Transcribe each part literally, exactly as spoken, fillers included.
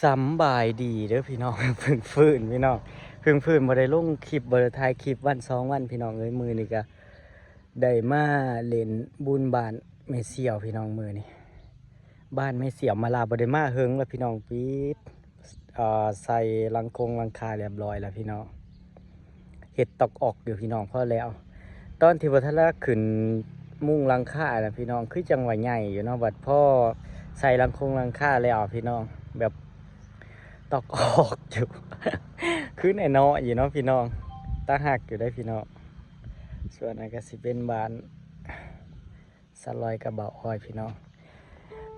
สำบายดีเด้อพี่น้อง เพิ่งฟื้นพี่น้อง เพิ่งฟื้น บ่ได้ลงคลิป บ่ได้ถ่ายคลิปวันสองวันพี่น้องเอ้ย มื้อนี้ก็ได้มาเล่นบุญบ้านแม่เสี่ยวพี่น้อง มื้อนี้ บ้านแม่เสี่ยวมาลา บ่ได้มาเฮิงแล้วพี่น้อง ปิด อ่า ใส่หลังคงหลังคาเรียบร้อยแล้วพี่น้อง เฮ็ดตอกออกอยู่พี่น้อง พอแล้ว ตอนที่บ่ทันละขึ้นมุงหลังคานะพี่น้อง คือจั่งว่าใหญ่อยู่เนาะ บัดพอใส่หลังคงหลังคาแล้วพี่น้อง แบบตอกออกอยู่ คือน้อยๆอยู่เนาะพี่น้อง ตาฮักอยู่ได้อพี่น้อง ส่วนอันก็สิเป็นบ้านสะลอยกับบ่าวอ้อยพี่น้อง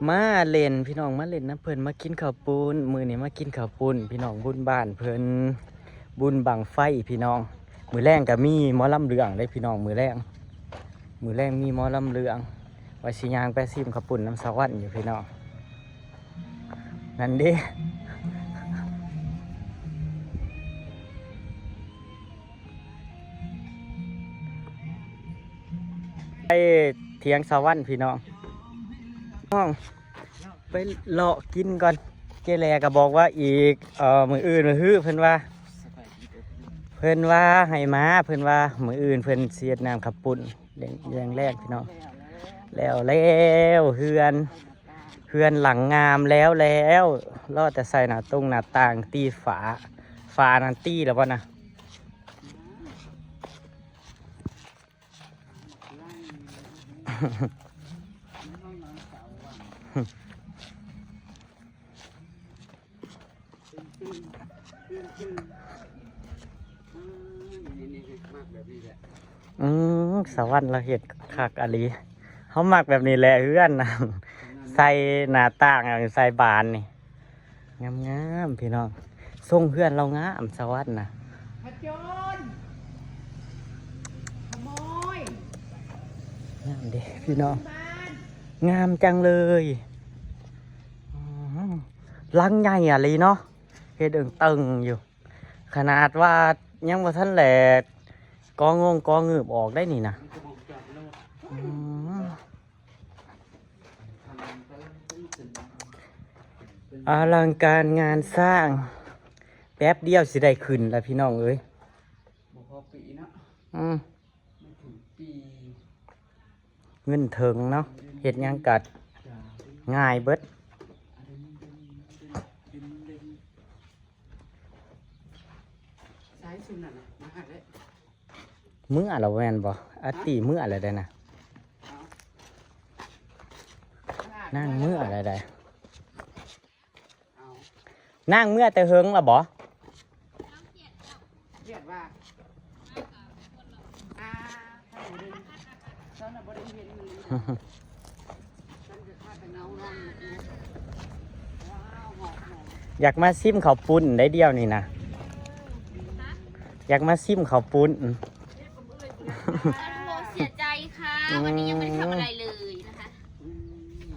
มาเล่นพี่น้อง มาเล่นนำเพิ่น มากินข้าวปุ้น มื้อนี้มากินข้าวปุ้นพี่น้อง บุญบ้านเพิ่น บุญบั้งไฟพี่น้อง มื้อแลงก็มีหมอลำเรื่องเด้พี่น้อง มื้อแลง มื้อแลงมีหมอลำเรื่อง ว่าสิย่างไปซิมข้าวปุ้นนำสะวันอยู่พี่น้อง นั่นเด้ ไปเถียงสะวันพี่น้อง น้อง ไปเลาะกินก่อน เจแลก็บอกว่าอีก เอ่อ มื้ออื่นมื้อฮื้อเพิ่นว่า เพิ่นว่าให้มา เพิ่นว่ามื้ออื่นเพิ่นสิเฮ็ดน้ำข้าวปุ้น แลงๆพี่น้อง แล้ว แล้วเฮือน เฮือนหลังงามแล้ว แล้ว รอแต่ใส่หน้าตรงหน้าต่าง ตีฝา ฝานั่นตีแล้วบ่นะ นี่ๆๆ มักแบบนี้แหละ อืม สะวันลาวเฮ็ดคักอะหลี เฮามักแบบนี้แหละเฮือนน่ะ ใส่หน้าต่าง ใส่บานนี่ งามๆพี่น้อง ทรงเฮือนลาวงาม สะวันน่ะ ผจญ ขโมย งามเด้พี่น้อง บ้าน งามจังเลย อืม หลังใหญ่อะหลีเนาะ เฮ็ดเอิงเติงอยู่ ขนาดว่ายังบ่ทันแหลก กองงงกองงืบออกได้นี่นะ อืม อลังการงานสร้าง แป๊บเดียวสิได้ขึ้นแล้วพี่น้องเอ้ย บ่พอปีเนาะ อืม ไม่ถึงปี เงินเถิงเนาะ เฮ็ดหยังกัด จ้า ง่ายเบิด สายสุดนั่นน่ะ มาหาเลย เมื่อแล้วแม่นบ่ อาตีเมื่อแล้วได้นะ เอา นั่งเมื่อแล้วได้ เอา นั่งเมื่อแต่เฮิงแล้วบ่ เรียกว่า อ่า ถ้าบ่ได้ เจ้าน่ะบ่ได้เห็นอีหลี อยากมาซิมข้าวปุ้นได้เดียวนี่นะ อยากมาซิมข้าวปุ้น โอ้ เสียใจค่ะ วันนี้ยังไม่ได้ทำอะไรเลยนะคะ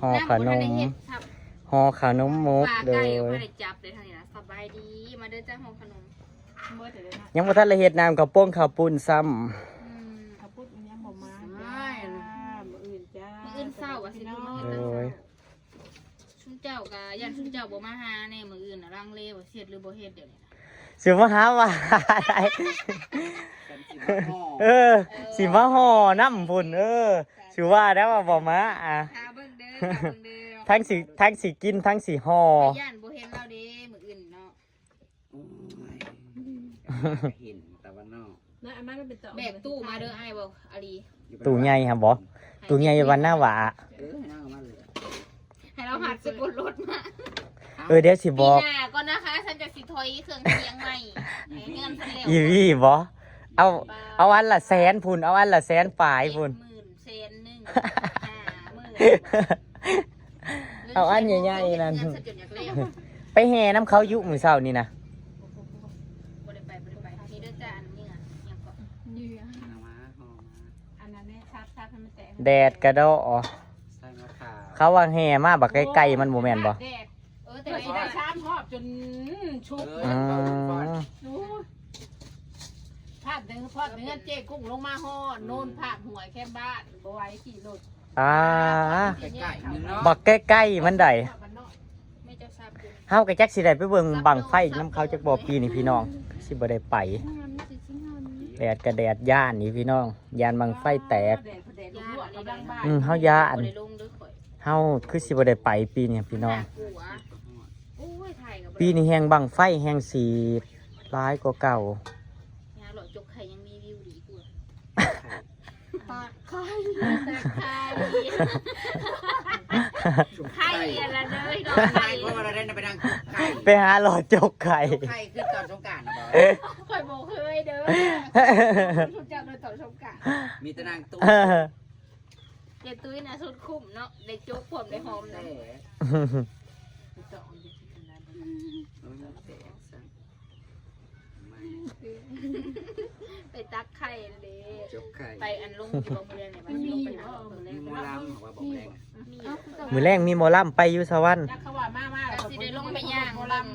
ห่อขนม น้ำบ่ทันได้เฮ็ดครับ ห่อขนมมก ปลาไก่ โดย บ่ได้จับเลยทางนี้นะ สบายดี มาเด้อจ้า ห่อขนม ยังบ่ทันได้เฮ็ดน้ำข้าวปุ้น ข้าวปุ้นซ้ำ อืม ข้าวปุ้นมันยังบ่มาจ้า มื้ออื่นจ้า มื้ออื่นเช้าว่าสิลงมาเฮ็ด โดย ตอนเช้า ซุมเจ้าก็ย่านซุมเจ้าบ่มาหาแน่ มื้ออื่นน่ะลังเลว่าสิเฮ็ดหรือบ่เฮ็ดเดี๋ยวนี้นะ สิมาหาว่า เออ สิมาห่อนำพุ้น เออ สิว่าแล้วว่าบ่มา อ่ะ หาเบิ่งเด้อ หาเบิ่งเด้อ ทั้งสิ ทั้งสิกิน ทั้งสิห่อ ย่านบ่เห็นเราเด้ มื้ออื่นเนาะ โอ้ย เห็นแต่ว่านอก นะ อันนั้นมันเป็นต่อ แบกตู้มาเด้ออ้าย บอกอาลี ตู้ใหญ่หั่นบ่ ตู้ใหญ่วันหน้าหวา เออ ให้นั่งมาเลย ให้เราหัดสะกดรถมา เออ เดี๋ยวสิบอก ปีหน้าก่อนนะคะ ฉันจะสิถอยเครื่องเคียงใหม่ ให้เงินฉันแล้ว อีวีบ่ เอา เอาอันละแสนพุ้น เอาอันละแสนปลายพุ้น เจ็ดหมื่น แสนหนึ่ง ห้าหมื่น เอาอันใหญ่ๆนั่น เงินฉันจนอยากเล่น ไปแห่นำเขาอยู่มื้อเช้านี่นะ บ่ได้ไป บ่ได้ไป นี่เด้อจ้า อันนี้อะ ยังเกาะ เหยื่อ เอามาห่อมา อันนั้นเนี่ย ซับๆให้มันแตก แดดกะดอ ใส่มะขาม เขาว่าแห่มาบักไกลๆมันบ่แม่นบ่ แดด เออ แต่ เพื่อสิได้สามรอบจนชุก เออ อืม โอ้ย พาดเดิน พาดเดินเจ๊กุ้งลงมาฮอด โน่นพาดห้วยแคมบ้าน บ่ไหวขี่รถ อ่า ใกล้ๆนึงเนาะ บักใกล้ๆมันได้ บ้านนอก ไม่เจ้าทราบอยู่ เฮาก็จักสิได้ไปเบิ่งบั้งไฟนำเขาจักบ่ปีนี้พี่น้อง สิบ่ได้ไป แดดก็แดด ย้านนี่พี่น้อง ย้านบั้งไฟแตก อืม เฮาย้าน เฮาคือสิบ่ได้ไปปีนี้พี่น้อง ปีนี้แฮงบั้งไฟแฮงสิหลายกว่าเก่า ยาหลอดจกไข่ยังมีวิวดีกว่า ปากไข่ ไข่ ไข่อะไรเลยเนาะ ไข่ เพราะว่าเราได้ไปนั่งไข่ ไปหาหลอดจกไข่ ไข่คือตอนสงกรานต์นะบอ ข่อยบอกเคยเด้อ ทุกเจ้าโดยตอนสงกรานต์ มีแต่นางตุ๊ก เจตุ้ยนะสุดคุ้มเนาะ ได้จกพร้อมได้หอมนะ เออ ไปตักไข่เลย จกไข่ ไปอันลงอยู่บ่มื้อแลงเนี่ย มันมีอยู่บ่มื้อแลง มีหมอลำบอกว่าบอกแรงอะ มีอยู่ มื้อแลงมีหมอลำไปอยู่สวรรค์ จักเขาว่ามามาแล้ว ก็สิได้ลงไปย่างเบิ่ง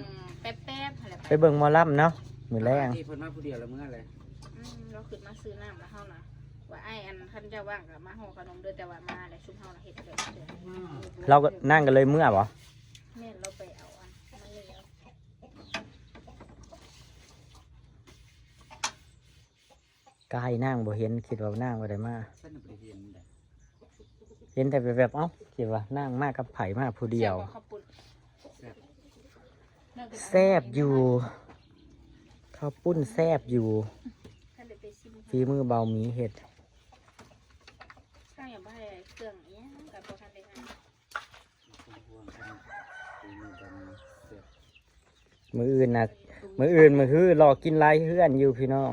แป๊บๆ หั่นแหละ ไปเบิ่งหมอลำเนาะ มื้อแลง ที่เพิ่นมาผู้เดียวแล้วมื้ออะไร อืม เราขึ้นมาซื้อน้ำแล้วเฮานะ ว่าไอ้อันคันเจ้าว่างก็มาห่อขนมเด้อ แต่ว่ามาแล้วซุมเฮาน่ะเฮ็ดเด้อ เราก็นั่งกันเลยเมื่อบ่ แม่น เราไปเอาอันมันเลยเอา กายนางบ่เห็น คิดว่านางบ่ได้มา ฉันน่ะบ่ได้เห็นเด้ เห็นแต่แบบๆ เอ้า คิดว่านางมากับไผมาผู้เดียว แซ่บบ่ข้าวปุ้น แซ่บ แซ่บอยู่ ข้าวปุ้นแซ่บอยู่ ท่านได้ไปชิม ฝีมือเบาหมีเฮ็ด ข้าวอย่างบ่ให้เครื่องอิหยังก็บ่ทันได้งาม มื้ออื่นนะ มื้ออื่นมื้อฮือรอกินหลายเฮือนอยู่พี่น้อง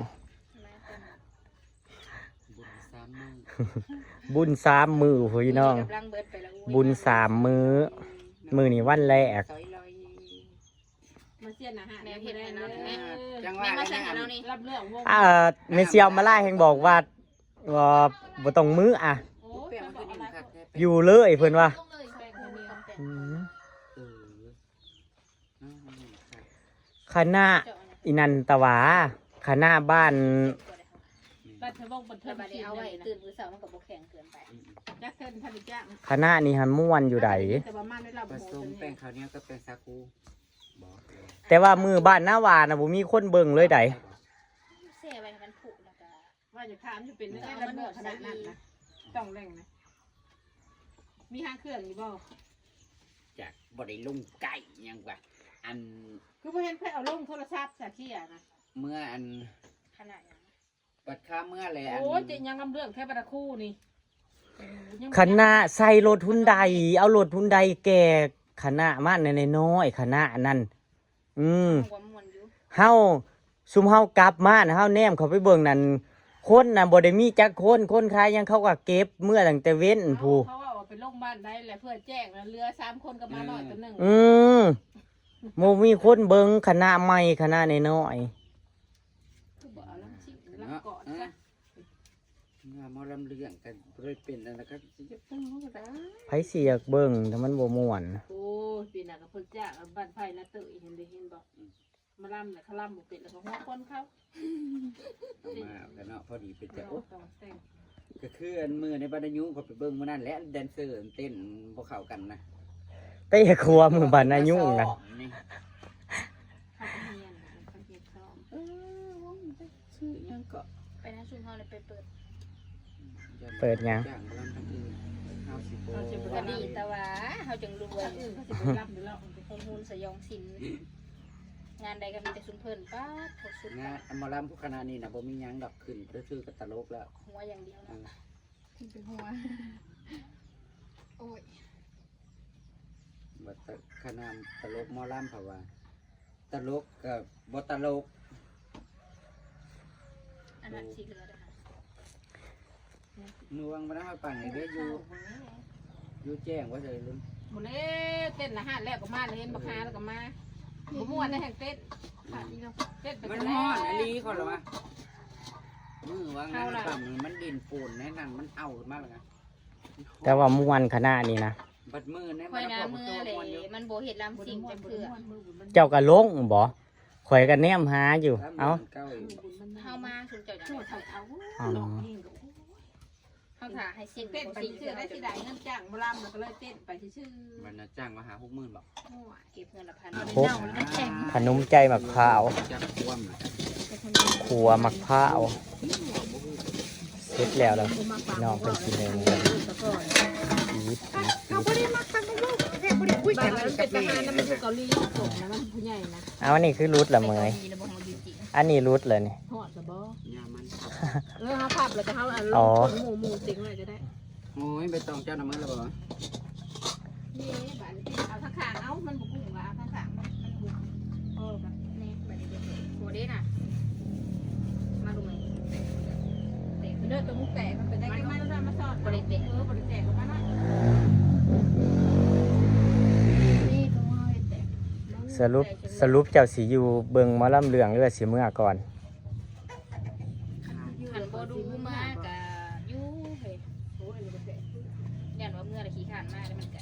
บุญสามมื้อ บุญสามมื้อพี่น้อง กำลังเบิดไปแล้ว อุ้ย บุญสามมื้อ มื้อนี้วันแรก ซอยลอย มาเสียนอาหาร แม่เฮ็ดให้เรา แม่ แม่ จังหวะ แม่มาใส่ให้เรานี่ รับเรื่องวง อ่า แม่เสี่ยวมาลายแฮงบอกว่า ว่าบ่ต้องมื้ออะ โอ้ย อยู่เลยเพิ่นว่า อืม เออ คณะอีนันตวา คณะบ้าน บัดเทอร์บงบัดเทอร์ บัดนี้เอาไว้ตื่นมื้อเช้ามันก็บ่แข็งเกินไป จักเส้นพันธุ์จ้าง คณะนี่หันม่วนอยู่ใด แต่ว่ามาได้รับ ผสมแป้งข้าวเหนียวกับแป้งสาคูบอก แต่ว่ามื้อบ้านน้าหวานน่ะบ่มีคนเบิ่งเลยใด แช่ไว้ให้มันผุแล้วก็ ว่าจะถามอยู่เป็นได้ระเบิดขนาดนั้นนะ ต้องแรงนะ มีหางเครื่องอยู่บ่ จากบ่ได้ลงใกล้หยังวะ อัน คือบ่เห็นไผเอาลงโทรศัพท์สาเทียนะ เมื่ออัน ขนาดหยัง บัดค่าเมื่อแลอัน โอ้ย เจ๊ยังลำเรื่องแค่บัดคู่นี่ คณะใส่รถฮุนได เอารถฮุนไดแก่คณะมาน้อยๆ คณะนั่น อืม หัวม่วนอยู่ เฮา ซุมเฮากลับมานะ เฮาแนมเข้าไปเบิ่งนั่น คนน่ะบ่ได้มีจักคน คนขายหยังเขาก็เก็บเมื่อตั้งแต่เว้นพู้น เขาว่าเอาไปลงบ้านได้แหละ เพื่อแจ้งแล้วเหลือสามคนก็มาน้อยตัวหนึ่ง อืม บ่มีคนเบิ่งคณะใหม่คณะน้อยๆ คือบ่เอาลำชิงลำเกาะซะ เนาะ เมื่อหมอลำเรื่องกันบ่ได้เป็นอันนั้นก็สิจะเบิ่งก็ได้ ไผสิอยากเบิ่ง แต่มันบ่ม่วน โอ้ย ปีหน้าก็เพิ่นจ้างบ้านไผนะเตย เห็นได้เห็นบ่ อืม มาลำน่ะเขาลำบ่เป็นแล้วก็หัวคนเขา เอามากันเนาะ พอดีเป็นจะ โอ้ ต้องแต่ง ก็คืออันมื้อในบ้านอายุเขาไปเบิ่งมื้อนั้นแหละ แดนเซอร์เต้นบ่เข้ากันนะ เตะครัวมื้อบ้านอายุนะ นี่ เขาไปเรียนเขาเฮ็ดซ้อม เออ วงจะชื่อหยังเกาะ ไปนะชุมเฮาเลยไปเปิด เปิดหยัง จ้างหมอลำทางอื่น เฮาสิบ่ เฮาสิบ่ ก็ดีแต่ว่าเฮาจังรวย ทางอื่นเขาสิบ่รับอยู่แล้ว เป็นคนฮูนสยองสิน งานใดก็มีแต่ชุมเพิ่น ป๊าด โคตรสุด งานหมอลำพวกคณะนี้นะบ่มีหยังดอก ขึ้นก็คือกับตลกแล้ว หัวอย่างเดียว เอ นะ อ ขึ้นเป็นหัว โอ้ย บัดตะ คณะตลกหมอลำเขาว่า ตลกก็บ่ตลก อันนั้นสิเหลือเด้อค่ะ มือวางมาแล้วปังให้ได้อยู่ อยู่แจ้งว่าจะลืม หมดเลย เต้นอาหารแล้วก็มา เห็นบักฮาแล้วก็มา บ่ม่วนได้แห่งเต้น ขาดอีกแล้ว เต้นไป มัน แต่ ฮ้อน แล้ว อีหลีก่อนเหรอวะ มือวาง เอาล่ะ น้ำปั่นมันดินปูนแน่นั่นมันเอาขึ้นมาแล้วนะ แต่ว่าม่วนขนาดนี้นะ บัดมือเนี่ย ข่อยนะ มันก็ เมื่อเลย ม่วนอยู่ มันบ่เฮ็ดลำซิ่งจักเทื่อ เจ้าก็ลงบ่ ข่อยก็แนมหาอยู่ ลำ เอ้า เก่าอยู่ เฮามาชุมเจ้าจังหวัด อ๋อ เขาถ่าให้เซ็น เต้นไปซื่อๆ ได้สิได้เงินจ้างหมอลำ แล้วก็เลยเต้นไปซื่อๆ มันน่ะจ้างมาหาหกหมื่นบอก โอ้ย เก็บเงินละพัน หก ขนมใจหมากพร้าว จ้างคว่ำน่ะ ขัวหมากพร้าว เสร็จแล้วล่ะ น้องเป็นสีแดงเลย อีฟ อีฟ อีฟ เขาบ่ได้มักกันลูก แค่บ่ได้คุยกัน มันเป็นทหารนะ มันอยู่เกาหลี ผมนะ มันผู้ใหญ่นะ เอา อันนี้คือรุดละเมย อันนี้รุดเลยนี่ ฮอดสะบอ ยามัน เออ เขาพับแล้วก็เขาเอาลง อ๋อ หมู่หมู่เต็งเลยก็ได้ โอ้ย ใบตองเจ้าน้ำมันแล้วบ่ นี่ บาดนี้เอาข้างๆ เอา มันบ่กุ้งละ เอาข้างๆ มัน มันบุก เออ แบบนี้ บาดนี้เดี๋ยว โหเด้น่ะ มาดูไหม เตะเลือดตัวมึงแตก มันเป็นได้แค่มันมาสอด บ่ได้แตก เออ บ่ได้แตกออกมาหน่อย นี่ตัวมึงแตก สรุป สรุปเจ้าสิอยู่เบิ่งหมอลำเรื่องหรือว่าสิเมือก่อน คันบ่ดูมากะอยู่เฮ้ย ย่านว่าเมือละขี้คร้านมาแล้วมันไกล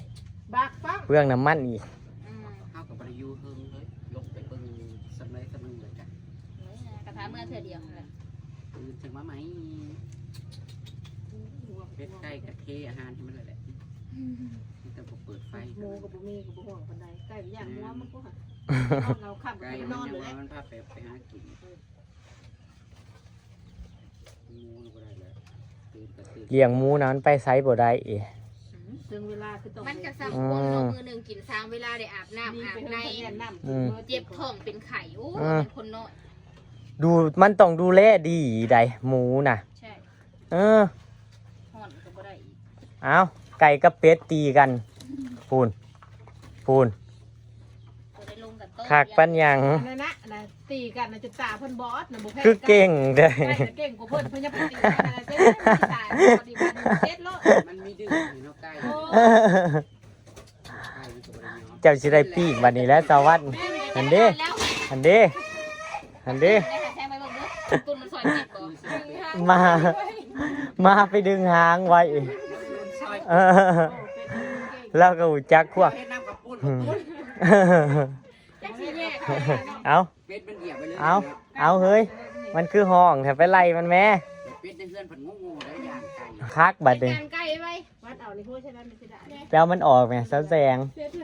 บักฟัง เปลืองน้ำมันอีก อืม เฮาก็บ่ได้อยู่เฮิงเลย ลงไปเบิ่งสำเร็จสำนึงเลยจ้ะ เออกะถามเมือเทื่อเดียวนั่นแหละ ตื่นขึ้นมาใหม่ เป็ดไก่กะเทอาหารให้มันเลยแหละ มีแต่บ่เปิดไฟ หมูก็บ่มีก็บ่ห่วงปานใด ไก่ย่างหัวมันก็หัน นอนเอาค่ำก็ ไก่ ไปนอน มันยัง เลย ว่ามันพาไป ไปหากิน เลี้ยงหมูนะมันไปไสบ่ได้เอ ถึงเวลาคือต้อง มันก็ซ้ำคนเนาะ อืม มื้อหนึ่งกินสามเวลาได้อาบน้ำ มี อาบ ไป ใน เฮ็ดน้ำ อืม เจ็บท้องเป็นไข้ โอ้ อืม เป็นคนน้อย ดู มันต้องดูแลดีได้หมูน่ะ ใช่ เออ ฮ้อนก็บ่ได้อีก เอา ไก่กับเป็ดตีกัน พูน พูน ตัวได้ลงกับโต๊ะ คักปานหยัง นั่นนะ นะ ตีกันนะ จนตาเพิ่นบอดนะ บ่แพ้ คือเก่งเด้ ไก่น่ะเก่งกว่าเพิ่น เพิ่นยังไปตีกันนะ เจ๊ตาย พอดีมันเจ็ดโล มันมีดื้ออยู่เนาะไก่ โอ้ ไก่มันก็บ่ได้ยอม เจ้าสิได้ปีกบัดนี้แหละ สวัสดี หันเด้ หันเด้ หันเด้ แทงไปเบิ่งดู ตุ้นมันซอยเจ็ดบ่ มา มาไปดึงหางไว้ เออ แล้วก็หูจักพวก เฮ็ดน้ำกับปุ้น อืม กับปุ้น จักสิแยก เอา เป็ดมันเหยียบไปเลย เอา เอาเฮ้ย มันคือห้องแถวไปไล่มันแม่ เป็ดในเฮือนเพิ่นงงๆ แล้วย่างไก่ คักบัดนี้ ย่างไก่ไว้ วัดเอาในหัวใช่ไหม มันสิได้ แล้วมันออกไงสาวแสง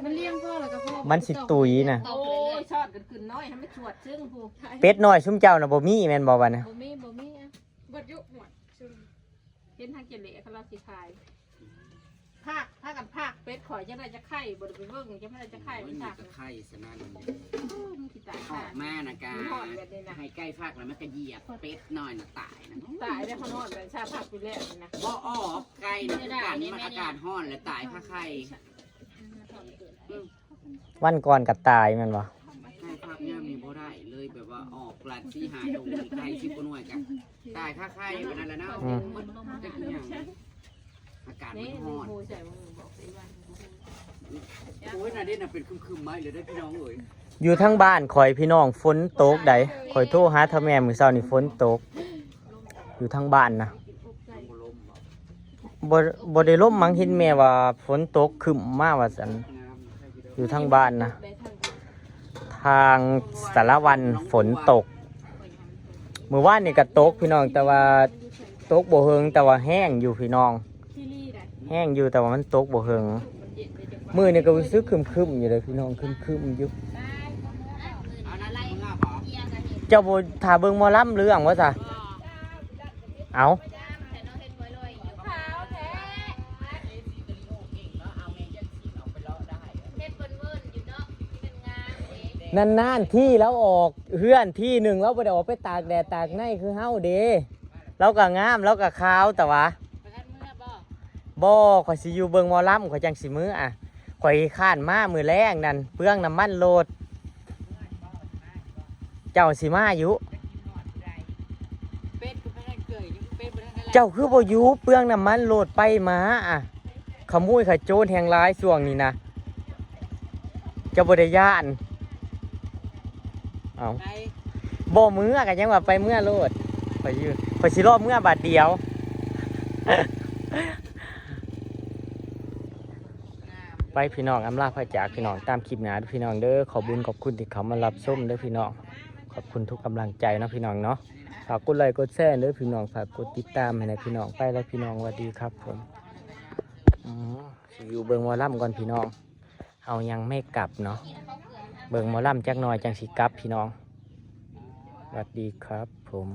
มันเลี้ยงพ่อแล้วก็พ่อ มันสิตุยน่ะ โอ้ย ชอดกันขึ้นน้อย ให้มันชวดซึ่งผู้ เป็ดน้อยซุมเจ้าน่ะบ่มีแม่นบ่บัดนี้ บ่มี บ่มีอะ เบิดยุหมด เห็นทางเจเลเขาเล่าสิขาย พาก พากันพากเป็ดข่อยจังได๋จะไข่ บ่ได้ไปเบิ่งจังได๋จะไข่ มัน มัน จะ จะไข่สนั่น เออ มันขี้ตาย ออกมานะกา มันฮอดแบบนี้นะ ให้ไก่ฟักแล้วมันก็เหยียบเป็ดน้อยน่ะตายนะ ตายแล้วเขานอนกันชาพักอยู่แล้วนี่นะ บ่ออกไก่นะ คือกันนี่มันอากาศฮ้อนแล้วตายคาไข่ อืม วันก่อนก็ตายแม่นบ่ ไก่ฟักยามนี้บ่ได้เลย แบบว่าออกหลายสี่ห้าโตนี่ไก่สิบกว่าหน่วยกะ ตายคาไข่อยู่นั่นแหละเนาะ อืม มันจักอีหยัง อากาศมันฮ้อน นี่โหใส่มือบอกไปว่า โอ้ย น่าเด่นน่ะเป็นครึมๆ มาอีกแล้วเด้อพี่น้องเอ้ย อยู่ทางบ้านข่อยพี่น้องฝนตกใด ข่อยโทรหาเฒ่าแม่มื้อเช้านี่ฝนตก อยู่ทางบ้านนะ บ่ บ่ได้ลมมั้ง เห็นแม่ว่าฝนตกครึ้มมาว่าซั่น อยู่ทางบ้านนะ ทางสารวันฝนตก มื้อวานนี่ก็ตกพี่น้อง แต่ว่าตกบ่เฮิง แต่ว่าแฮงอยู่พี่น้อง แฮงอยู่ แต่ว่ามันตกบ่เฮิง มื้อนี้ก็รู้สึกครึ้มๆ อยู่เลยพี่น้อง ครึ้มๆ อยู่ เจ้าบ่ท่าเบิ่งหมอลำเรื่องว่าซะ เอา นานๆ ทีแล้วออกเฮือนทีหนึ่ง แล้วบ่ได้ออกไปตากแดดตากในคือเฮาเด้ เราก็งาม เราก็ขาว แต่ว่า บ่ ข่อยสิอยู่เบิ่งหมอลำ ข่อยจังสิมื้ออะ ข่อยค้านมามื้อแลงนั่น เปลืองน้ำมันรถ เจ้าสิมาอยู่ เจ้าคือบ่อยู่ เปลืองน้ำมันรถไปมาอะ ขโมยขโจรแฮงหลายช่วงนี้นะ เจ้าบ่ได้ย้าน เอ้า ไป บ่มื้อก็ยังว่าไปเมือโลด ข่อยอยู่ ข่อยสิรอเมือบาดเดียว ไปพี่น้อง อำลาพระจากพี่น้อง ตามคลิปหน้าพี่น้องเด้อ ขอบบุญขอบคุณที่เข้ามารับชมเด้อพี่น้อง ข ขอบคุณทุกกำลังใจเนาะพี่น้องเนาะ ฝากกดไลค์กดแชร์เด้อพี่น้อง ฝากกดติดตามให้นะพี่น้อง ไปแล้วพี่น้อง สวัสดีครับผม อืม สิอยู่เบิ่งหมอลำก่อนพี่น้อง เฮายังไม่กลับเนาะ เบิ่งหมอลำจักหน่อยจังสิกลับพี่น้อง สวัสดีครับผม